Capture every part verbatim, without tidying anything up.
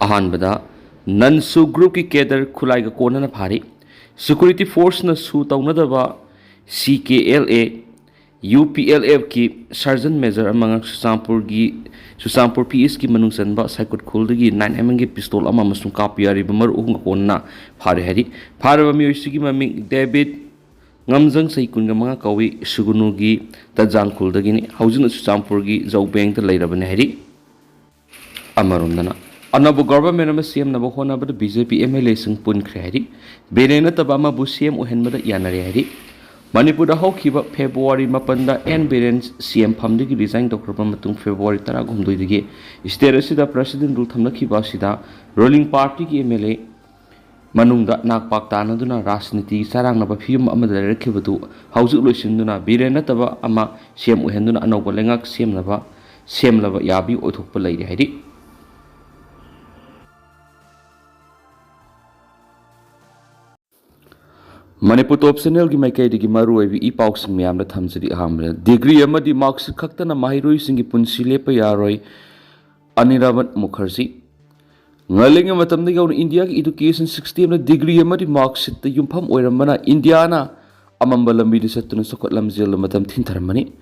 ꯑꯍꯥꯟꯕꯗ ꯅꯟꯁꯨ ꯒ꯭ꯔꯨꯞꯀꯤ ꯀꯦꯗꯔ ꯈꯨꯠꯂꯥꯏꯒ ꯀꯣꯟꯅꯅ ꯐꯥꯔꯤ꯫ ꯁꯦꯀ꯭ꯌꯨꯔꯤꯇꯤ ꯐꯣꯔꯁꯅ ꯁꯨ ꯇꯧꯅꯗꯕ C K L A U P L ꯑꯦꯐꯀꯤ ꯁꯔꯖꯟ ꯃꯦꯖꯔ ꯑꯃꯒ ꯆꯨꯔꯆꯥꯟꯄꯨꯔꯒꯤ ꯆꯨꯔꯆꯥꯟꯄꯨꯔ ꯄꯤ ꯑꯦꯁꯀꯤ ꯃꯅꯨꯡ ꯆꯟꯕ ꯁꯥꯏꯀꯨꯠ ꯈꯨꯜꯗꯒꯤ ꯅꯥꯏꯟ ꯑꯦꯝ ꯑꯦꯝꯒꯤ ꯄꯤꯁꯇꯣꯜ ꯑꯃ ꯑꯃꯁꯨꯡ ꯀꯥꯞꯄ ꯌꯥꯔꯤꯕ ꯃꯔꯨꯞ ꯑꯍꯨꯝꯒ ꯀꯣꯟꯅ ꯐꯥꯔꯦ ꯍꯥꯏꯔꯤ꯫ ꯐꯥꯔꯕ ꯃꯤꯑꯣꯏꯁꯤꯒꯤ ꯃꯃꯤꯡ ꯗꯦꯕꯤꯠ ꯉꯝꯖꯪ, ꯆꯍꯤ ꯀꯨꯟꯒ ꯃꯉꯥ ꯀꯧꯏ, ꯁꯨꯒꯨꯅꯨꯒꯤ ꯇꯟꯖꯥꯡ ꯈꯨꯜꯗꯒꯤꯅꯤ꯫ ꯍꯧꯖꯤꯛꯅ ꯆꯨꯔꯆꯥꯟꯄꯨꯔꯒꯤ ꯖꯧꯕꯦꯡꯗ ꯂꯩꯔꯕꯅꯤ ꯍꯥꯏꯔꯤ꯫ ꯑꯃꯔꯣꯝꯗꯅ ꯑꯅꯧꯕ ꯒꯣꯚꯔꯟꯃꯦꯟꯠ ꯑꯃ ꯁꯦꯝꯅꯕ ꯍꯣꯠꯅꯕꯗ B J P M L ꯑꯦꯁꯤꯡ ꯄꯨꯟꯈ꯭ꯔꯦ ꯍꯥꯏꯔꯤ꯫ ꯕꯤꯔꯦꯟ ꯅꯠꯇꯕ ꯑꯃꯕꯨ ꯁꯤ ꯑꯦꯝ ꯑꯣꯏꯍꯟꯕꯗ ꯌꯥꯅꯔꯦ ꯍꯥꯏꯔꯤ꯫ ꯃꯅꯤꯄꯨꯔꯗ ꯍꯧꯈꯤꯕ ꯐꯦꯕ꯭ꯔꯨꯋꯥꯔꯤ ꯃꯥꯄꯟꯗ ꯑꯦꯟ ꯕꯤꯔꯦꯟ ꯁꯤ ꯑꯦꯝ ꯐꯝꯗꯒꯤ ꯔꯤꯖꯥꯏꯟ ꯇꯧꯈ꯭ꯔꯕ ꯃꯇꯨꯡ ꯐꯦꯕ꯭ꯔꯨꯋꯥꯔꯤ ꯇꯔꯥꯍꯨꯝꯗꯣꯏꯗꯒꯤ ꯁ꯭ꯇꯦꯠ ꯑꯁꯤꯗ ꯄ꯭ꯔꯦꯁꯤꯗꯦꯟꯠ ꯔꯨꯜ ꯊꯝꯂꯛꯈꯤꯕ ꯑꯁꯤꯗ ꯔꯨꯂꯤꯡ ꯄꯥꯔꯇꯤꯒꯤ ꯑꯦꯝ ꯑꯦꯜ ꯑꯦ ꯃꯅꯨꯡꯗ ꯅꯥꯛꯄꯥꯛ ꯇꯥꯅꯗꯨꯅ ꯔꯥꯖꯅꯤꯇꯤ ꯆꯔꯥꯡꯅꯕ ꯐꯤꯕꯝ ꯑꯃꯗ ꯂꯩꯔꯛꯈꯤꯕꯗꯨ ꯍꯧꯖꯤꯛ ꯂꯣꯏꯁꯤꯟꯗꯨꯅ ꯕꯤꯔꯦꯟ ꯅꯠꯇꯕ ꯑꯃ ꯁꯤ ꯑꯦꯝ ꯑꯣꯏꯍꯟꯗꯨꯅ ꯑꯅꯧꯕ ꯂꯩꯉꯥꯛ ꯁꯦꯝꯅꯕ, ꯁꯦꯝꯂꯕ ꯌꯥꯕꯒꯤ ꯑꯣꯏꯊꯣꯛꯄ ꯂꯩꯔꯦ ꯍꯥꯏꯔꯤ꯫ ꯃꯅꯤꯄꯨꯔ ꯇꯣꯞ ꯆꯦꯅꯦꯜꯒꯤ ꯃꯥꯏꯀꯩꯗꯒꯤ ꯃꯔꯨꯑꯣꯏꯕ ꯏ ꯄꯥꯎꯁꯤꯡ ꯃꯌꯥꯝꯗ ꯊꯝꯖꯔꯤ꯫ ꯑꯍꯥꯟꯕꯗ, ꯗꯤꯒ꯭ꯔꯤ ꯑꯃꯗꯤ ꯃꯥꯔꯛꯁꯤꯠ ꯈꯛꯇꯅ ꯃꯍꯩꯔꯣꯏꯁꯤꯡꯒꯤ ꯄꯨꯟꯁꯤ ꯂꯦꯞꯄ ꯌꯥꯔꯣꯏ, ꯑꯅꯤꯔꯕꯟ ꯃꯨꯈꯔꯖꯤ꯫ ꯉꯜꯂꯤꯉꯩ ꯃꯇꯝꯗꯒꯤ ꯍꯧꯅ ꯏꯟꯗꯤꯌꯥꯒꯤ ꯏꯗꯨꯀꯦꯁꯟ ꯁꯤꯁꯇꯦꯝꯗ ꯗꯤꯒ꯭ꯔꯤ ꯑꯃꯗꯤ ꯃꯥꯔꯛꯁꯤꯠꯇ ꯌꯨꯝꯐꯝ ꯑꯣꯏꯔꯝꯕꯅ ꯏꯟꯗꯤꯌꯥꯅ ꯑꯃꯝꯕ ꯂꯝꯕꯤꯗ ꯆꯠꯇꯨꯅ ꯆꯥꯎꯈꯠ ꯂꯝꯖꯦꯜꯗ ꯃꯇꯝ ꯊꯤꯟꯊꯔꯝꯕꯅꯤ꯫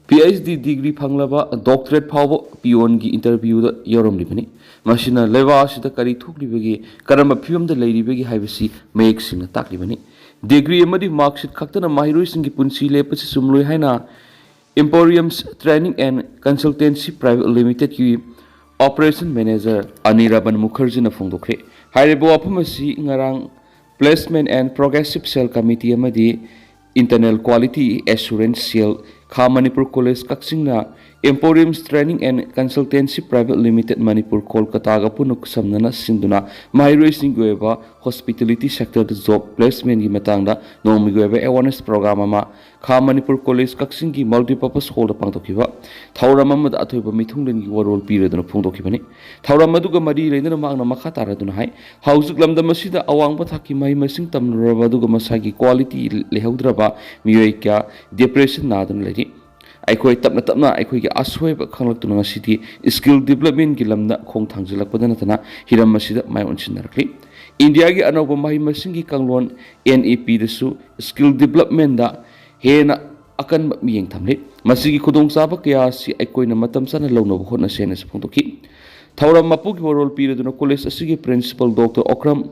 ꯄꯤ ꯑꯩꯆ ꯗꯤ ꯗꯤꯒ꯭ꯔꯤ ꯐꯪꯂꯕ ꯗꯣꯛꯇꯔꯦꯠ ꯐꯥꯎꯕ ꯄꯤꯌꯣꯟꯒꯤ ꯏꯟꯇꯔꯚ꯭ꯌꯨꯗ ꯌꯥꯎꯔꯝꯂꯤꯕꯅꯤ꯫ ꯃꯁꯤꯅ ꯂꯩꯕꯥꯛ ꯑꯁꯤꯗ ꯀꯔꯤ ꯊꯣꯛꯂꯤꯕꯒꯦ, ꯀꯔꯝꯕ ꯐꯤꯕꯝꯗ ꯂꯩꯔꯤꯕꯒꯦ ꯍꯥꯏꯕꯁꯤ ꯃꯌꯦꯛ ꯁꯦꯡꯅ ꯇꯥꯛꯂꯤꯕꯅꯤ꯫ ꯗꯤꯒ꯭ꯔꯤ ꯑꯃꯗꯤ ꯃꯥꯔꯛꯁꯤꯠ ꯈꯛꯇꯅ ꯃꯍꯩꯔꯣꯏꯁꯤꯡꯒꯤ ꯄꯨꯟꯁꯤ ꯂꯦꯞꯄꯁꯤ ꯆꯨꯝꯂꯣꯏ ꯍꯥꯏꯅ Emporium's Training and Consultancy Private Limitedꯀꯤ Operation Manager ꯑꯅꯤꯔꯕꯟ ꯃꯨꯈꯔꯖꯤꯅ ꯐꯣꯡꯗꯣꯛꯈ꯭ꯔꯦ꯫ ꯍꯥꯏꯔꯤꯕ ꯋꯥꯐꯝ ꯑꯁꯤ ꯉꯔꯥꯡ Placement and Progressive Cell Committee ꯑꯃꯗꯤ Internal Quality Assurance Cell, ꯈꯥ ꯃꯅꯤꯄꯨꯔ ꯀꯣꯂꯦꯖ ꯀꯛꯆꯤꯡꯅ Emporium's Training and Consultancy Private Limited Manipur ꯀꯣꯜꯀꯇꯥꯒ ꯄꯨꯟꯅ ꯈꯨꯠꯁꯝꯅꯅ ꯁꯤꯟꯗꯨꯅ ꯃꯍꯩꯔꯣꯏꯁꯤꯡꯒꯤ ꯑꯣꯏꯕ hospitality sectorꯗ job placementꯀꯤ ꯃꯇꯥꯡꯗ ꯅꯣꯡꯃꯒꯤ ꯑꯣꯏꯕ awareness program ꯑꯃ ꯈꯥ ꯃꯅꯤꯄꯨꯔ ꯀꯣꯂꯦꯖ ꯀꯛꯆꯤꯡꯒꯤ multipurpose hallꯗ ꯄꯥꯡꯊꯣꯛꯈꯤꯕ ꯊꯧꯔꯝ ꯑꯃꯗ ꯑꯊꯣꯏꯕ ꯃꯤꯊꯨꯡꯂꯦꯟꯒꯤ ꯋꯥꯔꯣꯜ ꯄꯤꯔꯗꯨꯅ ꯐꯣꯡꯗꯣꯛꯈꯤꯕꯅꯤ꯫ ꯊꯧꯔꯝ ꯑꯗꯨꯒ ꯃꯔꯤ ꯂꯩꯅꯅ ꯃꯍꯥꯛꯅ ꯃꯈꯥ ꯇꯥꯔꯗꯨꯅ ꯍꯥꯏ, ꯍꯧꯖꯤꯛ ꯂꯝꯗꯝ ꯑꯁꯤꯗ ꯑꯋꯥꯡꯕ ꯊꯥꯛꯀꯤ ꯃꯍꯩ ꯃꯁꯤꯡ ꯇꯝꯂꯨꯔꯕ ꯑꯗꯨꯒ ꯃꯁꯥꯒꯤ quality ꯂꯩꯍꯧꯗ꯭ꯔꯕ ꯃꯤꯑꯣꯏ ꯀꯌꯥ depression ꯅꯥꯗꯨꯅ ꯂꯩꯔꯤ꯫ ꯑꯩꯈꯣꯏ ꯇꯞꯅ ꯇꯞꯅ ꯑꯩꯈꯣꯏꯒꯤ ꯑꯁꯣꯏꯕ ꯈꯪꯂꯛꯇꯨꯅ ꯉꯁꯤꯗꯤ skill developmentꯀꯤ ꯂꯝꯗ ꯈꯣꯡ ꯊꯥꯡꯖꯤꯜꯂꯛꯄꯗ ꯅꯠꯇꯅ ꯍꯤꯔꯝ ꯑꯁꯤꯗ ꯃꯥꯏ ꯑꯣꯟꯁꯤꯟꯅꯔꯛꯂꯤ꯫ ꯏꯟꯗꯤꯌꯥꯒꯤ ꯑꯅꯧꯕ ꯃꯍꯩ ꯃꯁꯤꯡꯒꯤ ꯀꯥꯡꯂꯣꯟ NEPꯗꯁꯨ skill developmentꯗ ꯍꯦꯟꯅ ꯑꯀꯟꯕ ꯃꯤꯠꯌꯦꯡ ꯊꯝꯂꯤ꯫ ꯃꯁꯤꯒꯤ ꯈꯨꯗꯣꯡꯆꯥꯕ ꯀꯌꯥ ꯑꯁꯤ ꯑꯩꯈꯣꯏꯅ ꯃꯇꯝ ꯆꯥꯅ ꯂꯧꯅꯕ ꯍꯣꯠꯅꯁꯦꯅꯁꯨ ꯐꯣꯡꯗꯣꯛꯈꯤ꯫ ꯊꯧꯔꯝ ꯃꯄꯨꯒꯤ ꯋꯥꯔꯣꯜ ꯄꯤꯔꯗꯨꯅ ꯀꯣꯂꯦꯖ ꯑꯁꯤꯒꯤ principal Doctor ꯑꯣꯀ꯭ꯔꯝ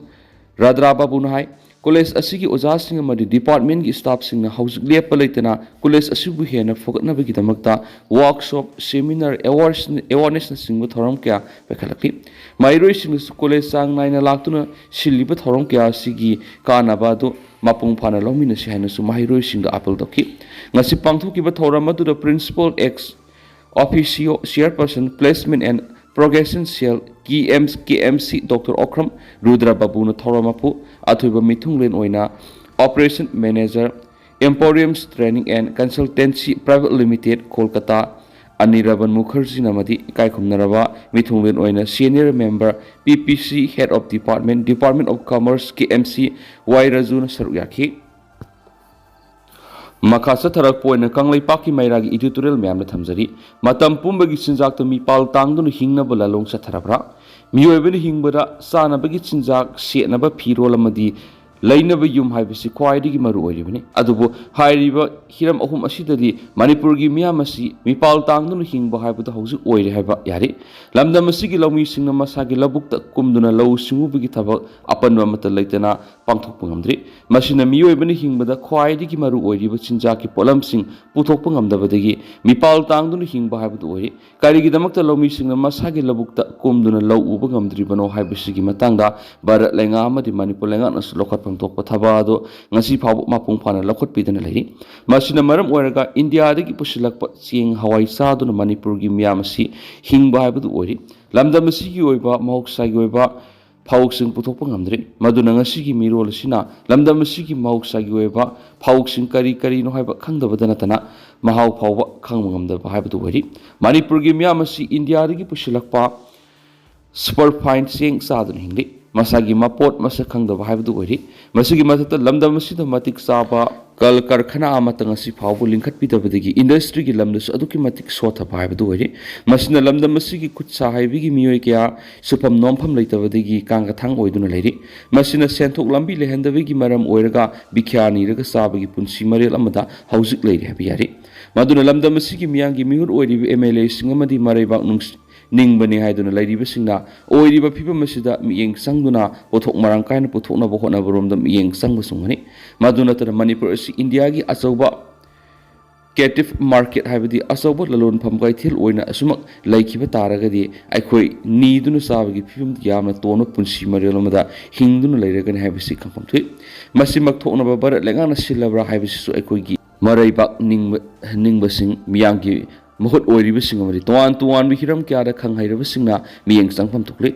ꯔꯥꯗ꯭ꯔꯥ ꯕꯥꯕꯨꯅ ꯍꯥꯏ, ꯀꯣꯂꯦꯖ ꯑꯁꯤꯒꯤ ꯑꯣꯖꯥꯁꯤꯡ ꯑꯃꯗꯤ departmentꯀꯤ staffꯁꯤꯡꯅ ꯍꯧꯖꯤꯛ ꯂꯦꯞꯄ ꯂꯩꯇꯅ ꯀꯣꯂꯦꯖ ꯑꯁꯤꯕꯨ ꯍꯦꯟꯅ ꯐꯒꯠꯅꯕꯒꯤꯗꯃꯛꯇ workshop, seminar, awareness, awarenessꯅꯆꯤꯡꯕ ꯊꯧꯔꯝ ꯀꯌꯥ ꯄꯥꯏꯈꯠꯂꯛꯂꯤ꯫ ꯃꯍꯩꯔꯣꯏꯁꯤꯡꯅꯁꯨ ꯀꯣꯂꯦꯖ ꯆꯥꯡ ꯅꯥꯏꯅ ꯂꯥꯛꯇꯨꯅ ꯁꯤꯜꯂꯤꯕ ꯊꯧꯔꯝ ꯀꯌꯥ ꯑꯁꯤꯒꯤ ꯀꯥꯟꯅꯕ ꯑꯗꯨ ꯃꯄꯨꯡ ꯐꯥꯅ ꯂꯧꯃꯤꯟꯅꯁꯤ ꯍꯥꯏꯅꯁꯨ ꯃꯍꯩꯔꯣꯏꯁꯤꯡꯗ ꯑꯥꯄꯤꯜ ꯇꯧꯈꯤ꯫ ꯉꯁꯤ ꯄꯥꯡꯊꯣꯛꯈꯤꯕ ꯊꯧꯔꯝ ꯑꯗꯨꯗ principal ex officio chairperson placement and progression cell KMC Doctor Okram Rudra ꯕꯥꯕꯨꯅ ꯊꯧꯔꯝ ꯃꯄꯨ, ꯑꯊꯣꯏꯕ ꯃꯤꯊꯨꯡꯂꯦꯟ ꯑꯣꯏꯅ operation manager, Emporiums Training and Consultancy Private Limited, Kolkata, ꯑꯅꯤꯔꯕꯟ ꯃꯨꯈꯔꯖꯤꯅ ꯑꯃꯗꯤ ꯏꯀꯥꯏꯈꯨꯝꯅꯔꯕ ꯃꯤꯊꯨꯡꯂꯦꯟ ꯑꯣꯏꯅ senior member, PPC, Head of Department, Department of Commerce, KMC, ꯋꯥꯏ ꯔꯥꯖꯨꯅ ꯁꯔꯨꯛ ꯌꯥꯈꯤ꯫ ꯃꯈꯥ ꯆꯠꯊꯔꯛꯄ ꯑꯣꯏꯅ ꯀꯪꯂꯩꯄꯥꯛꯀꯤ ꯃꯩꯔꯥꯒꯤ editorial ꯃꯌꯥꯝꯅ ꯊꯝꯖꯔꯤ꯫ ꯃꯇꯝ ꯄꯨꯝꯕꯒꯤ ꯆꯤꯟꯖꯥꯛꯇ ꯃꯤꯄꯥꯜ ꯇꯥꯡꯗꯨꯅ ꯍꯤꯡꯅꯕ ꯂꯥꯂꯣꯡ ꯆꯠꯊꯔꯕ꯭ꯔꯥ? ꯃꯤꯑꯣꯏꯕꯅ ꯍꯤꯡꯕꯗ ꯆꯥꯅꯕꯒꯤ ꯆꯤꯟꯖꯥꯛ, ꯁꯦꯠꯅꯕ ꯐꯤꯔꯣꯜ ꯑꯃꯗꯤ ꯂꯩꯅꯕ ꯌꯨꯝ ꯍꯥꯏꯕꯁꯤ ꯈ꯭ꯋꯥꯏꯗꯒꯤ ꯃꯔꯨ ꯑꯣꯏꯔꯤꯕꯅꯤ꯫ ꯑꯗꯨꯕꯨ ꯍꯥꯏꯔꯤꯕ ꯍꯤꯔꯝ ꯑꯍꯨꯝ ꯑꯁꯤꯗꯗꯤ ꯃꯅꯤꯄꯨꯔꯒꯤ ꯃꯤꯌꯥꯝ ꯑꯁꯤ ꯃꯤꯄꯥꯜ ꯇꯥꯡꯗꯨꯅ ꯍꯤꯡꯕ ꯍꯥꯏꯕꯗꯨ ꯍꯧꯖꯤꯛ ꯑꯣꯏꯔꯦ ꯍꯥꯏꯕ ꯌꯥꯔꯦ꯫ ꯂꯝꯗꯝ ꯑꯁꯤꯒꯤ ꯂꯧꯃꯤꯁꯤꯡꯅ ꯃꯁꯥꯒꯤ ꯂꯧꯕꯨꯛꯇ ꯀꯨꯝꯗꯨꯅ ꯂꯧꯎ ꯁꯤꯡꯎꯕꯒꯤ ꯊꯕꯛ ꯑꯄꯟꯕ ꯑꯃꯠꯇ ꯂꯩꯇꯅ ꯄꯥꯡꯊꯣꯛꯄ ꯉꯝꯗ꯭ꯔꯤ꯫ ꯃꯁꯤꯅ ꯃꯤꯑꯣꯏꯕꯅ ꯍꯤꯡꯕꯗ ꯈ꯭ꯋꯥꯏꯗꯒꯤ ꯃꯔꯨ ꯑꯣꯏꯔꯤꯕ ꯆꯤꯟꯖꯥꯛꯀꯤ ꯄꯣꯠꯂꯝꯁꯤꯡ ꯄꯨꯊꯣꯛꯄ ꯉꯝꯗꯕꯗꯒꯤ ꯃꯤꯄꯥꯜ ꯇꯥꯡꯗꯨꯅ ꯍꯤꯡꯕ ꯍꯥꯏꯕꯗꯨ ꯑꯣꯏꯔꯤ꯫ ꯀꯔꯤꯒꯤꯗꯃꯛꯇ ꯂꯧꯃꯤꯁꯤꯡꯅ ꯃꯁꯥꯒꯤ ꯂꯧꯕꯨꯛꯇ ꯀꯨꯝꯗꯨꯅ ꯂꯧ ꯎꯕ ꯉꯝꯗ꯭ꯔꯤꯕꯅꯣ ꯍꯥꯏꯕꯁꯤꯒꯤ ꯃꯇꯥꯡꯗ ꯚꯥꯔꯠ ꯂꯩꯉꯥꯛ ꯑꯃꯗꯤ ꯃꯅꯤꯄꯨꯔ ꯂꯩꯉꯥꯛꯅꯁꯨ ꯂꯧꯈꯠꯐꯝ ꯊꯣꯛꯄ ꯊꯕꯛ ꯑꯗꯨ ꯉꯁꯤ ꯐꯥꯎꯕ ꯃꯄꯨꯡ ꯐꯥꯅ ꯂꯧꯈꯠꯄꯤꯗꯅ ꯂꯩꯔꯤ꯫ ꯃꯁꯤꯅ ꯃꯔꯝ ꯑꯣꯏꯔꯒ ꯏꯟꯗꯤꯌꯥꯗꯒꯤ ꯄꯨꯁꯤꯜꯂꯛꯄ ꯆꯦꯡ ꯍꯋꯥꯏ ꯆꯥꯗꯨꯅ ꯃꯅꯤꯄꯨꯔꯒꯤ ꯃꯤꯌꯥꯝ ꯑꯁꯤ ꯍꯤꯡꯕ ꯍꯥꯏꯕꯗꯨ ꯑꯣꯏꯔꯤ꯫ ꯂꯝꯗꯝ ꯑꯁꯤꯒꯤ ꯑꯣꯏꯕ ꯃꯍꯧꯁꯥꯒꯤ ꯑꯣꯏꯕ ꯐꯥꯎꯁꯤꯡ ꯄꯨꯊꯣꯛꯄ ꯉꯝꯗ꯭ꯔꯤ꯫ ꯃꯗꯨꯅ ꯉꯁꯤꯒꯤ ꯃꯤꯔꯣꯜ ꯑꯁꯤꯅ ꯂꯝꯗꯝ ꯑꯁꯤꯒꯤ ꯃꯍꯧꯁꯥꯒꯤ ꯑꯣꯏꯕ ꯐꯥꯎꯁꯤꯡ ꯀꯔꯤ ꯀꯔꯤꯅꯣ ꯍꯥꯏꯕ ꯈꯪꯗꯕꯗ ꯅꯠꯇꯅ ꯃꯍꯥꯎ ꯐꯥꯎꯕ ꯈꯪꯕ ꯉꯝꯗꯕ ꯍꯥꯏꯕꯗꯨ ꯑꯣꯏꯔꯤ꯫ ꯃꯅꯤꯄꯨꯔꯒꯤ ꯃꯤꯌꯥꯝ ꯑꯁꯤ ꯏꯟꯗꯤꯌꯥꯗꯒꯤ ꯄꯨꯁꯤꯜꯂꯛꯄ superfine ꯆꯦꯡ ꯆꯥꯗꯨꯅ ꯍꯤꯡꯂꯤ꯫ ꯃꯁꯥꯒꯤ ꯃꯄꯣꯠ ꯃꯁꯛ ꯈꯪꯗꯕ ꯍꯥꯏꯕꯗꯨ ꯑꯣꯏꯔꯤ꯫ ꯃꯁꯤꯒꯤ ꯃꯊꯛꯇ ꯂꯝꯗꯝ ꯑꯁꯤꯗ ꯃꯇꯤꯛ ꯆꯥꯕ ꯀꯜ ꯀꯔꯈꯅꯥ ꯑꯃꯠꯇ ꯉꯁꯤ ꯐꯥꯎꯕ ꯂꯤꯡꯈꯠꯄꯤꯗꯕꯗꯒꯤ ꯏꯟꯗꯁꯇ꯭ꯔꯤꯒꯤ ꯂꯝꯗꯁꯨ ꯑꯗꯨꯛꯀꯤ ꯃꯇꯤꯛ ꯁꯣꯠꯊꯕ ꯍꯥꯏꯕꯗꯨ ꯑꯣꯏꯔꯤ꯫ ꯃꯁꯤꯅ ꯂꯝꯗꯝ ꯑꯁꯤꯒꯤ ꯈꯨꯠ ꯁꯥ ꯍꯩꯕꯒꯤ ꯃꯤꯑꯣꯏ ꯀꯌꯥ ꯁꯨꯐꯝ ꯅꯣꯝꯐꯝ ꯂꯩꯇꯕꯗꯒꯤ ꯀꯥꯡꯒꯊꯥꯡ ꯑꯣꯏꯗꯨꯅ ꯂꯩꯔꯤ꯫ ꯃꯁꯤꯅ ꯁꯦꯟꯊꯣꯛ ꯂꯝꯕꯤ ꯂꯩꯍꯟꯗꯕꯒꯤ ꯃꯔꯝ ꯑꯣꯏꯔꯒ ꯕꯤꯈ꯭ꯌꯥ ꯅꯤꯔꯒ ꯆꯥꯕꯒꯤ ꯄꯨꯟꯁꯤ ꯃꯔꯦꯜ ꯑꯃꯗ ꯍꯧꯖꯤꯛ ꯂꯩꯔꯤ ꯍꯥꯏꯕ ꯌꯥꯔꯤ꯫ ꯃꯗꯨꯅ ꯂꯝꯗꯝ ꯑꯁꯤꯒꯤ ꯃꯤꯌꯥꯝꯒꯤ ꯃꯤꯍꯨꯠ ꯑꯣꯏꯔꯤꯕ ꯑꯦꯝ ꯑꯦꯜ ꯑꯦꯁꯤꯡ ꯑꯃꯗꯤ ꯃꯔꯩꯕꯥꯛ ꯅꯨꯡꯁꯤ-, ꯅꯤꯡꯕꯅꯤ ꯍꯥꯏꯗꯨꯅ ꯂꯩꯔꯤꯕꯁꯤꯡꯅ ꯑꯣꯏꯔꯤꯕ ꯐꯤꯕꯝ ꯑꯁꯤꯗ ꯃꯤꯠꯌꯦꯡ ꯆꯪꯗꯨꯅ ꯄꯣꯠꯊꯣꯛ ꯃꯔꯥꯡ ꯀꯥꯏꯅ ꯄꯨꯊꯣꯛꯅꯕ ꯍꯣꯠꯅꯕꯔꯣꯝꯗ ꯃꯤꯠꯌꯦꯡ ꯆꯪꯕ ꯆꯨꯝꯒꯅꯤ꯫ ꯃꯗꯨ ꯅꯠꯇꯅ ꯃꯅꯤꯄꯨꯔ ꯑꯁꯤ ꯏꯟꯗꯤꯌꯥꯒꯤ ꯑꯆꯧꯕ ꯀꯦꯞꯇꯤꯞ ꯃꯥꯔꯀꯦꯠ, ꯍꯥꯏꯕꯗꯤ ꯑꯆꯧꯕ ꯂꯂꯣꯟꯐꯝ ꯀꯩꯊꯦꯜ ꯑꯣꯏꯅ ꯑꯁꯨꯃꯛ ꯂꯩꯈꯤꯕ ꯇꯥꯔꯒꯗꯤ ꯑꯩꯈꯣꯏ ꯅꯤꯗꯨꯅ ꯆꯥꯕꯒꯤ ꯐꯤꯕꯝꯗ ꯌꯥꯝꯅ ꯇꯣꯟꯕ ꯄꯨꯟꯁꯤ ꯃꯔꯦꯜ ꯑꯃꯗ ꯍꯤꯡꯗꯨꯅ ꯂꯩꯔꯒꯅꯤ ꯍꯥꯏꯕꯁꯤ ꯈꯪꯐꯝ ꯊꯣꯛꯏ꯫ ꯃꯁꯤꯃꯛ ꯊꯣꯛꯅꯕ ꯚꯥꯔꯠ ꯂꯩꯉꯥꯛꯅ ꯁꯤꯜꯂꯕ꯭ꯔꯥ ꯍꯥꯏꯕꯁꯤꯁꯨ ꯑꯩꯈꯣꯏꯒꯤ ꯃꯔꯩꯕꯥꯛ ꯅꯤꯡꯕ, ꯅꯤꯡꯕꯁꯤꯡ, ꯃꯤꯌꯥꯝꯒꯤ ꯃꯍꯨꯠ ꯑꯣꯏꯔꯤꯕꯁꯤꯡ ꯑꯃꯗꯤ ꯇꯣꯉꯥꯟ ꯇꯣꯉꯥꯟꯕ ꯍꯤꯔꯝ ꯀꯌꯥꯗ ꯈꯪ ꯍꯩꯔꯕꯁꯤꯡꯅ ꯃꯤꯠꯌꯦꯡ ꯆꯪꯐꯝ ꯊꯣꯛꯂꯤ꯫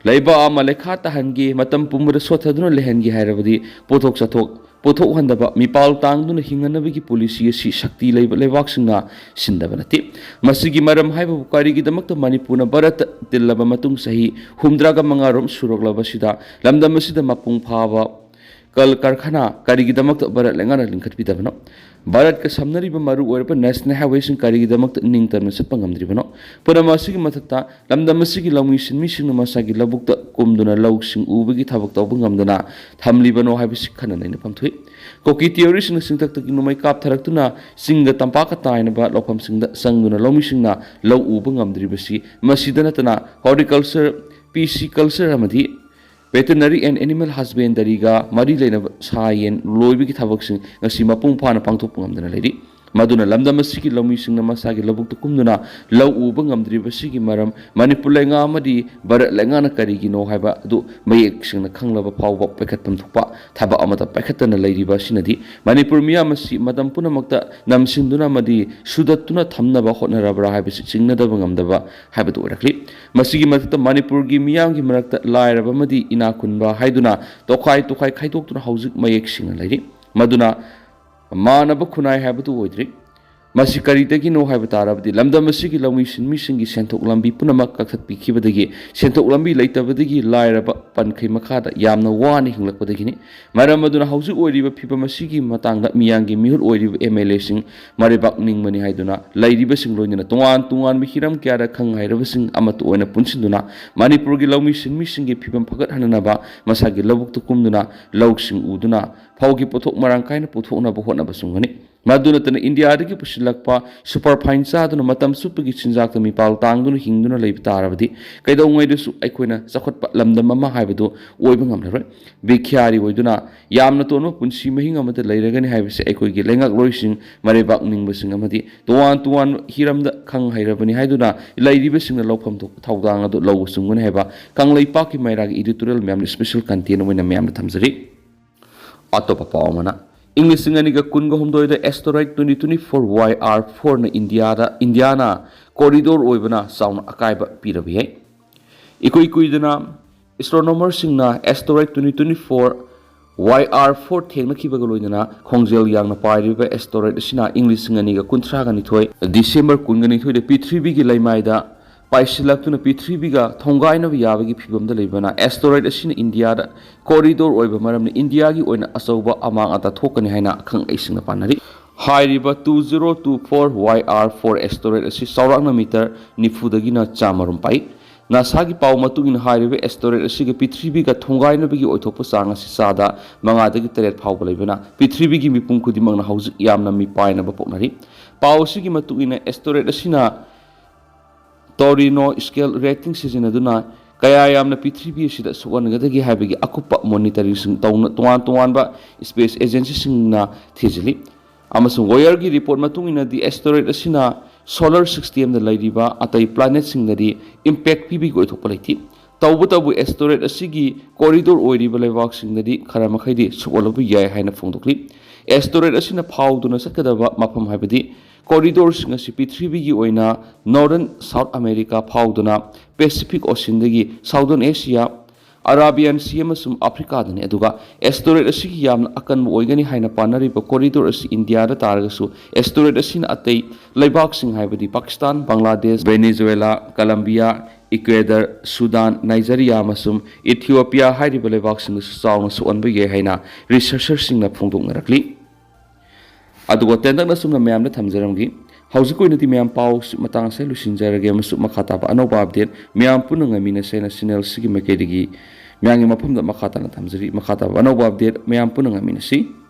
ꯂꯩꯕꯥꯛ ꯑꯃ ꯂꯩꯈꯥ ꯇꯥꯍꯟꯒꯦ, ꯃꯇꯝ ꯄꯨꯝꯕꯗ ꯁꯣꯠꯊꯗꯨꯅ ꯂꯩꯍꯟꯒꯦ ꯍꯥꯏꯔꯕꯗꯤ ꯄꯣꯠꯊꯣꯛ ꯆꯥꯊꯣꯛ, ꯄꯣꯠꯊꯣꯛꯍꯟꯗꯕ, ꯃꯤꯄꯥꯜ ꯇꯥꯡꯗꯨꯅ ꯍꯤꯡꯅꯅꯕꯒꯤ ꯄꯣꯂꯤꯁꯤ ꯑꯁꯤ ꯁꯛꯇꯤ ꯂꯩꯕ ꯂꯩꯕꯥꯛꯁꯤꯡꯅ ꯁꯤꯟꯗꯕ ꯅꯠꯇꯦ꯫ ꯃꯁꯤꯒꯤ ꯃꯔꯝ ꯍꯥꯏꯕꯕꯨ ꯀꯔꯤꯒꯤꯗꯃꯛꯇ ꯃꯅꯤꯄꯨꯔꯅ ꯚꯥꯔꯠꯇ ꯇꯤꯜꯂꯕ ꯃꯇꯨꯡ ꯆꯍꯤ ꯍꯨꯝꯗ꯭ꯔꯥꯒ ꯃꯉꯥꯔꯣꯝ ꯁꯨꯔꯛꯂꯕꯁꯤꯗ ꯂꯝꯗꯝ ꯑꯁꯤꯗ ꯃꯄꯨꯡ ꯐꯥꯕ ꯀꯜ ꯀꯔꯈꯅꯥ ꯀꯔꯤꯒꯤꯗꯃꯛꯇ ꯚꯥꯔꯠ ꯂꯩꯉꯥꯛꯅ ꯂꯤꯡꯈꯠꯄꯤꯗꯕꯅꯣ? ꯚꯥꯔꯠꯀ ꯁꯝꯅꯔꯤꯕ ꯃꯔꯨꯑꯣꯏꯔꯕ ꯅꯦꯁꯅꯦꯜ ꯍꯥꯏꯋꯦꯁꯤꯡ ꯀꯔꯤꯒꯤꯗꯃꯛꯇ ꯅꯤꯡꯇꯝꯅ ꯆꯠꯄ ꯉꯝꯗ꯭ꯔꯤꯕꯅꯣ? ꯄꯨꯝꯅꯃꯛ ꯑꯁꯤꯒꯤ ꯃꯊꯛꯇ, ꯂꯝꯗꯝ ꯑꯁꯤꯒꯤ ꯂꯧꯃꯤ ꯁꯤꯟꯃꯤꯁꯤꯡꯅ ꯃꯁꯥꯒꯤ ꯂꯧꯕꯨꯛꯇ ꯀꯨꯝꯗꯨꯅ ꯂꯧꯁꯤꯡ ꯎꯕꯒꯤ ꯊꯕꯛ ꯇꯧꯕ ꯉꯝꯗꯅ ꯊꯝꯂꯤꯕꯅꯣ ꯍꯥꯏꯕꯁꯤ ꯈꯟꯅ ꯅꯩꯅꯐꯝ ꯊꯣꯛꯏ꯫ ꯀꯨꯀꯤ ꯇꯤꯑꯣꯔꯤꯁꯤꯡꯅ ꯆꯤꯡꯊꯛꯇꯒꯤ ꯅꯣꯡꯃꯩ ꯀꯥꯞꯊꯔꯛꯇꯨꯅ ꯆꯤꯡꯒ ꯇꯝꯄꯥꯛꯀ ꯇꯥꯏꯅꯕ ꯂꯧꯐꯝꯁꯤꯡꯗ ꯆꯪꯗꯨꯅ ꯂꯧꯃꯤꯁꯤꯡꯅ ꯂꯧ ꯎꯕ ꯉꯝꯗ꯭ꯔꯤꯕꯁꯤ, ꯃꯁꯤꯗ ꯅꯠꯇꯅ ꯍꯣꯔꯇꯤꯀꯜꯆꯔ, ꯄꯤ ꯁꯤ ꯀꯜꯆꯔ ꯑꯃꯗꯤ Veterinary and Animal Husbandryꯒ ꯃꯔꯤ ꯂꯩꯅꯕ ꯁꯥ ꯌꯦꯟ ꯂꯣꯏꯕꯒꯤ ꯊꯕꯛꯁꯤꯡ ꯉꯁꯤ ꯃꯄꯨꯡ ꯐꯥꯅ ꯄꯥꯡꯊꯣꯛꯄ ꯉꯝꯗꯅ ꯂꯩꯔꯤ꯫ ꯃꯗꯨꯅ ꯂꯝꯗꯝ ꯑꯁꯤꯒꯤ ꯂꯧꯃꯤꯁꯤꯡꯅ ꯃꯁꯥꯒꯤ ꯂꯧꯕꯨꯛꯇ ꯀꯨꯝꯗꯨꯅ ꯂꯧ ꯎꯕ ꯉꯝꯗ꯭ꯔꯤꯕꯁꯤꯒꯤ ꯃꯔꯝ ꯃꯅꯤꯄꯨꯔ ꯂꯩꯉꯥꯛ ꯑꯃꯗꯤ ꯚꯥꯔꯠ ꯂꯩꯉꯥꯛꯅ ꯀꯔꯤꯒꯤꯅꯣ ꯍꯥꯏꯕ ꯑꯗꯨ ꯃꯌꯦꯛ ꯁꯦꯡꯅ ꯈꯪꯂꯕ ꯐꯥꯎꯕ ꯄꯥꯏꯈꯠꯐꯝ ꯊꯣꯛꯄ ꯊꯕꯛ ꯑꯃꯠꯇ ꯄꯥꯏꯈꯠꯇꯅ ꯂꯩꯔꯤꯕ ꯑꯁꯤꯅꯗꯤ ꯃꯅꯤꯄꯨꯔ ꯃꯤꯌꯥꯝ ꯑꯁꯤ ꯃꯇꯝ ꯄꯨꯝꯅꯃꯛꯇ ꯅꯝꯁꯤꯟꯗꯨꯅ ꯑꯃꯗꯤ ꯁꯨꯗꯠꯇꯨꯅ ꯊꯝꯅꯕ ꯍꯣꯠꯅꯔꯕ꯭ꯔꯥ ꯍꯥꯏꯕꯁꯤ ꯆꯤꯡꯅꯗꯕ ꯉꯝꯗꯕ ꯍꯥꯏꯕꯗꯨ ꯑꯣꯏꯔꯛꯂꯤ꯫ ꯃꯁꯤꯒꯤ ꯃꯊꯛꯇ ꯃꯅꯤꯄꯨꯔꯒꯤ ꯃꯤꯌꯥꯝꯒꯤ ꯃꯔꯛꯇ ꯂꯥꯏꯔꯕ ꯑꯃꯗꯤ ꯏꯅꯥꯛ ꯈꯨꯟꯕ ꯍꯥꯏꯗꯨꯅ ꯇꯣꯈꯥꯏ ꯇꯣꯈꯥꯏ ꯈꯥꯏꯗꯣꯛꯇꯨꯅ ꯍꯧꯖꯤꯛ ꯃꯌꯦꯛ ꯁꯦꯡꯅ ꯂꯩꯔꯤ꯫ ꯃꯗꯨꯅ ꯃꯥꯟꯅꯕ ꯈꯨꯟꯅꯥꯏ ꯍꯥꯏꯕꯗꯨ ꯑꯣꯏꯗ꯭ꯔꯤ꯫ ꯃꯁꯤ ꯀꯔꯤꯗꯒꯤꯅꯣ ꯍꯥꯏꯕ ꯇꯥꯔꯕꯗꯤ, ꯂꯝꯗꯝ ꯑꯁꯤꯒꯤ ꯂꯧꯃꯤ ꯁꯤꯟꯃꯤꯁꯤꯡꯒꯤ ꯁꯦꯟꯊꯣꯛ ꯂꯝꯕꯤ ꯄꯨꯝꯅꯃꯛ ꯀꯛꯊꯠꯄꯤꯈꯤꯕꯗꯒꯤ, ꯁꯦꯟꯊꯣꯛ ꯂꯝꯕꯤ ꯂꯩꯇꯕꯗꯒꯤ ꯂꯥꯏꯔꯕ ꯄꯟꯈꯩ ꯃꯈꯥꯗ ꯌꯥꯝꯅ ꯋꯥꯅ ꯍꯤꯡꯂꯛꯄꯗꯒꯤꯅꯤ꯫ ꯃꯔꯝ ꯑꯗꯨꯅ ꯍꯧꯖꯤꯛ ꯑꯣꯏꯔꯤꯕ ꯐꯤꯕꯝ ꯑꯁꯤꯒꯤ ꯃꯇꯥꯡꯗ ꯃꯤꯌꯥꯝꯒꯤ ꯃꯤꯍꯨꯠ ꯑꯣꯏꯔꯤꯕ ꯑꯦꯝ ꯑꯦꯜ ꯑꯦꯁꯤꯡ ꯃꯔꯩꯕꯥꯛ ꯅꯤꯡꯕꯅꯤ ꯍꯥꯏꯗꯨꯅ, ꯂꯩꯔꯤꯕꯁꯤꯡ ꯂꯣꯏꯅꯅ ꯇꯣꯉꯥꯟ ꯇꯣꯉꯥꯟꯕ ꯍꯤꯔꯝ ꯀꯌꯥꯗ ꯈꯪ ꯍꯩꯔꯕꯁꯤꯡ ꯑꯃꯠꯇ ꯑꯣꯏꯅ ꯄꯨꯟꯁꯤꯟꯗꯨꯅ, ꯃꯅꯤꯄꯨꯔꯒꯤ ꯂꯧꯃꯤ ꯁꯤꯟꯃꯤꯁꯤꯡꯒꯤ ꯐꯤꯕꯝ ꯐꯒꯠꯍꯟꯅꯅꯕ ꯃꯁꯥꯒꯤ ꯂꯧꯕꯨꯛꯇ ꯀꯨꯝꯗꯨꯅ ꯂꯧꯁꯤꯡ ꯎꯗꯨꯅ ꯐꯧꯒꯤ ꯄꯣꯠꯊꯣꯛ ꯃꯔꯥꯡ ꯀꯥꯏꯅ ꯄꯨꯊꯣꯛꯅꯕ ꯍꯣꯠꯅꯕꯁꯨ ꯉꯝꯒꯅꯤ꯫ ꯃꯗꯨ ꯅꯠꯇꯅ ꯏꯟꯗꯤꯌꯥꯗꯒꯤ ꯄꯨꯁꯤꯜꯂꯛꯄ ꯁꯨꯄꯔ ꯐꯥꯏꯟ ꯆꯥꯗꯨꯅ ꯃꯇꯝ ꯆꯨꯞꯄꯒꯤ ꯆꯤꯟꯖꯥꯛꯇ ꯃꯤꯄꯥꯜ ꯇꯥꯡꯗꯨꯅ ꯍꯤꯡꯗꯨꯅ ꯂꯩꯕ ꯇꯥꯔꯕꯗꯤ, ꯀꯩꯗꯧꯉꯩꯗꯁꯨ ꯑꯩꯈꯣꯏꯅ ꯆꯥꯎꯈꯠꯄ ꯂꯝꯗꯝ ꯑꯃ ꯍꯥꯏꯕꯗꯨ ꯑꯣꯏꯕ ꯉꯝꯂꯔꯣꯏ꯫ ꯚꯤꯈ꯭ꯌꯥꯔꯤ ꯑꯣꯏꯗꯨꯅ ꯌꯥꯝꯅ ꯇꯣꯟꯕ ꯄꯨꯟꯁꯤ ꯃꯍꯤꯡ ꯑꯃꯗ ꯂꯩꯔꯒꯅꯤ ꯍꯥꯏꯕꯁꯤ ꯑꯩꯈꯣꯏꯒꯤ ꯂꯩꯉꯥꯛꯂꯣꯏꯁꯤꯡ, ꯃꯔꯩꯕꯥꯛ ꯅꯤꯡꯕꯁꯤꯡ ꯑꯃꯗꯤ ꯇꯣꯉꯥꯟ ꯇꯣꯉꯥꯟꯕ ꯍꯤꯔꯝꯗ ꯈꯪ ꯍꯩꯔꯕꯅꯤ ꯍꯥꯏꯗꯨꯅ ꯂꯩꯔꯤꯕꯁꯤꯡꯅ ꯂꯧꯐꯝ ꯊꯣꯛꯄ ꯊꯧꯗꯥꯡ ꯑꯗꯨ ꯂꯧꯕ ꯆꯨꯝꯒꯅꯤ ꯍꯥꯏꯕ ꯀꯪꯂꯩꯄꯥꯛꯀꯤ ꯃꯩꯔꯥꯒꯤ editorial ꯃꯌꯥꯝꯅ special content ꯑꯣꯏꯅ ꯃꯌꯥꯝꯗ ꯊꯝꯖꯔꯤ꯫ ꯑꯇꯣꯞꯄ ꯄꯥꯎ ꯑꯃꯅ, ꯏꯪ ꯂꯤꯁꯤꯡ ꯑꯅꯤꯒ ꯀꯨꯟꯒ ꯍꯨꯝꯗꯣꯏꯗ asteroid twenty twenty four Y R four ꯅ ꯏꯟꯗꯤꯌꯥꯗ, ꯏꯟꯗꯤꯌꯥꯅ corridor ꯑꯣꯏꯕꯅ ꯆꯥꯎꯅ ꯑꯀꯥꯏꯕ ꯄꯤꯔꯕ ꯌꯥꯏ꯫ ꯏꯀꯨꯏ ꯀꯨꯏꯗꯅ astronomerꯁꯤꯡꯅ asteroid twenty twenty four Y R four ꯊꯦꯡꯅꯈꯤꯕꯒ ꯂꯣꯏꯅꯅ ꯈꯣꯡꯖꯦꯜ ꯌꯥꯡꯅ ꯄꯥꯏꯔꯤꯕ asteroid ꯑꯁꯤꯅ ꯏꯪ ꯂꯤꯁꯤꯡ ꯑꯅꯤꯒ ꯀꯨꯟꯊ꯭ꯔꯥꯒ ꯅꯤꯊꯣꯏ December ꯀꯨꯟꯒ ꯅꯤꯊꯣꯏꯗ ꯄ꯭ꯔꯤꯊꯤꯕꯤꯒꯤ ꯂꯩꯃꯥꯏꯗ ꯄꯥꯏꯁꯤꯜꯂꯛꯇꯨꯅ ꯄ꯭ꯔꯤꯊꯤꯕꯤꯒ ꯊꯣꯡꯒꯥꯏꯅꯕ ꯌꯥꯕꯒꯤ ꯐꯤꯕꯝꯗ ꯂꯩꯕꯅ, asteroid ꯑꯁꯤꯅ ꯏꯟꯗꯤꯌꯥꯗ corridor ꯑꯣꯏꯕ ꯃꯔꯝꯅ ꯏꯟꯗꯤꯌꯥꯒꯤ ꯑꯣꯏꯅ ꯑꯆꯧꯕ ꯑꯃꯥꯡ ꯑꯇꯥ ꯊꯣꯛꯀꯅꯤ ꯍꯥꯏꯅ ꯑꯈꯪ ꯑꯍꯩꯁꯤꯡꯅ ꯄꯥꯅꯔꯤ꯫ ꯍꯥꯏꯔꯤꯕ two zero two four Y R four asteroid ꯑꯁꯤ ꯆꯥꯎꯔꯥꯛꯅ ꯃꯤꯇꯔ ꯅꯤꯐꯨꯗꯒꯤꯅ ꯆꯥꯝꯃꯔꯣꯝ ꯄꯥꯛꯏ꯫ ꯅꯥꯁꯥꯒꯤ ꯄꯥꯎ ꯃꯇꯨꯡ ꯏꯟꯅ, ꯍꯥꯏꯔꯤꯕ asteroid ꯑꯁꯤꯒ ꯄ꯭ꯔꯤꯊꯤꯕꯤꯒ ꯊꯣꯡꯒꯥꯏꯅꯕꯒꯤ ꯑꯣꯏꯊꯣꯛꯄ ꯆꯥꯡ ꯑꯁꯤ ꯆꯥꯗ ꯃꯉꯥꯗꯒꯤ ꯇꯔꯦꯠ ꯐꯥꯎꯕ ꯂꯩꯕꯅ, ꯄ꯭ꯔꯤꯊꯤꯕꯤꯒꯤ ꯃꯤꯄꯨꯝ ꯈꯨꯗꯤꯡꯃꯛꯅ ꯍꯧꯖꯤꯛ ꯌꯥꯝꯅ ꯃꯤꯄꯥꯏꯅꯕ ꯄꯣꯛꯅꯔꯤ꯫ ꯄꯥꯎ ꯑꯁꯤꯒꯤ ꯃꯇꯨꯡ ꯏꯟꯅ, asteroid ꯑꯁꯤꯅ Torino scale rating ꯁꯤꯖꯤꯟꯅꯗꯨꯅ ꯀꯌꯥ ꯌꯥꯝꯅ ꯄ꯭ꯔꯤꯊꯤꯕꯤ ꯑꯁꯤꯗ ꯁꯣꯛꯍꯟꯒꯗꯒꯦ ꯍꯥꯏꯕꯒꯤ ꯑꯀꯨꯞꯄ monitoringꯁꯤꯡ ꯇꯧꯅ-, ꯇꯣꯉꯥꯟ ꯇꯣꯉꯥꯟꯕ space agencyꯁꯤꯡꯅ ꯊꯤꯖꯤꯜꯂꯤ꯫ ꯑꯃꯁꯨꯡ Weyerꯒꯤ report ꯃꯇꯨꯡ ꯏꯟꯅꯗꯤ, asteroid ꯑꯁꯤꯅ solar systemꯗ ꯂꯩꯔꯤꯕ ꯑꯇꯩ planetꯁꯤꯡꯗꯗꯤ impact ꯄꯤꯕꯒꯤ ꯑꯣꯏꯊꯣꯛꯄ ꯂꯩꯇꯦ꯫ ꯇꯧꯕꯇꯕꯨ, asteroid ꯑꯁꯤꯒꯤ corridor ꯑꯣꯏꯔꯤꯕ ꯂꯩꯕꯥꯛꯁꯤꯡꯗꯗꯤ ꯈꯔ ꯃꯈꯩꯗꯤ ꯁꯣꯛꯍꯜꯂꯕ ꯌꯥꯏ ꯍꯥꯏꯅ ꯐꯣꯡꯗꯣꯛꯂꯤ꯫ Asteroid ꯑꯁꯤꯅ ꯐꯥꯎꯗꯨꯅ ꯆꯠꯀꯗꯕ ꯃꯐꯝ, ꯍꯥꯏꯕꯗꯤ corridorsꯤꯡ ꯑꯁꯤ ꯄ꯭ꯔꯤꯊꯤꯕꯤꯒꯤ ꯑꯣꯏꯅ Northern South America ꯐꯥꯎꯗꯨꯅ Pacific Oceanꯗꯒꯤ Southern Asia, ꯑꯔꯥꯕꯤꯌꯥꯟ ꯁꯤ ꯑꯃꯁꯨꯡ ꯑꯐ꯭ꯔꯤꯀꯥꯗꯅꯤ꯫ ꯑꯗꯨꯒ asteroid ꯑꯁꯤꯒꯤ ꯌꯥꯝꯅ ꯑꯀꯟꯕ ꯑꯣꯏꯒꯅꯤ ꯍꯥꯏꯅ ꯄꯥꯅꯔꯤꯕ corridor ꯑꯁꯤ ꯏꯟꯗꯤꯌꯥꯗ ꯇꯥꯔꯒꯁꯨ, asteroid ꯑꯁꯤꯅ ꯑꯇꯩ ꯂꯩꯕꯥꯛꯁꯤꯡ, ꯍꯥꯏꯕꯗꯤ ꯄꯥꯀꯤꯁꯇꯥꯟ, ꯕꯪꯒ꯭ꯂꯥꯗꯦꯁ, ꯚꯦꯅꯦꯖꯨꯋꯦꯂꯥ, ꯀꯂꯝꯕꯤꯌꯥ, ꯏꯀ꯭ꯋꯦꯗꯔ, ꯁꯨꯗꯥꯟ, ꯅꯥꯏꯖꯔꯤꯌꯥ ꯑꯃꯁꯨꯡ ꯏꯊꯤꯑꯣꯄꯤꯌꯥ ꯍꯥꯏꯔꯤꯕ ꯂꯩꯕꯥꯛꯁꯤꯡꯗꯁꯨ ꯆꯥꯎꯅ ꯁꯣꯛꯍꯟꯕ ꯌꯥꯏ ꯍꯥꯏꯅ researcherꯁꯤꯡꯅ ꯐꯣꯡꯗꯣꯛꯅꯔꯛꯂꯤ꯫ ꯑꯗꯨꯒ ꯇꯦꯟꯇꯛꯅ ꯁꯨꯝꯅ ꯃꯌꯥꯝꯗ ꯊꯝꯖꯔꯝꯒꯦ꯫ ꯍꯧꯖꯤꯛꯀꯤ ꯑꯣꯏꯅꯗꯤ ꯃꯌꯥꯝ ꯄꯥꯎ ꯃꯇꯥꯡ ꯑꯁꯤꯗ ꯂꯣꯏꯁꯤꯟꯖꯔꯒꯦ, ꯑꯃꯁꯨꯡ ꯃꯈꯥ ꯇꯥꯕ ꯑꯅꯧꯕ update ꯃꯌꯥꯝ ꯄꯨꯟꯅ ꯉꯥꯏꯃꯤꯟꯅꯁꯦꯅ channelꯁꯤꯒꯤ ꯃꯥꯏꯀꯩꯗꯒꯤ ꯃꯌꯥꯝꯒꯤ ꯃꯐꯝꯗ ꯃꯈꯥ ꯇꯥꯅ ꯊꯝꯖꯔꯤ꯫ ꯃꯈꯥ ꯇꯥꯕ ꯑꯅꯧꯕ update ꯃꯌꯥꯝ ꯄꯨꯟꯅ ꯉꯥꯏꯃꯤꯟꯅꯁꯤ꯫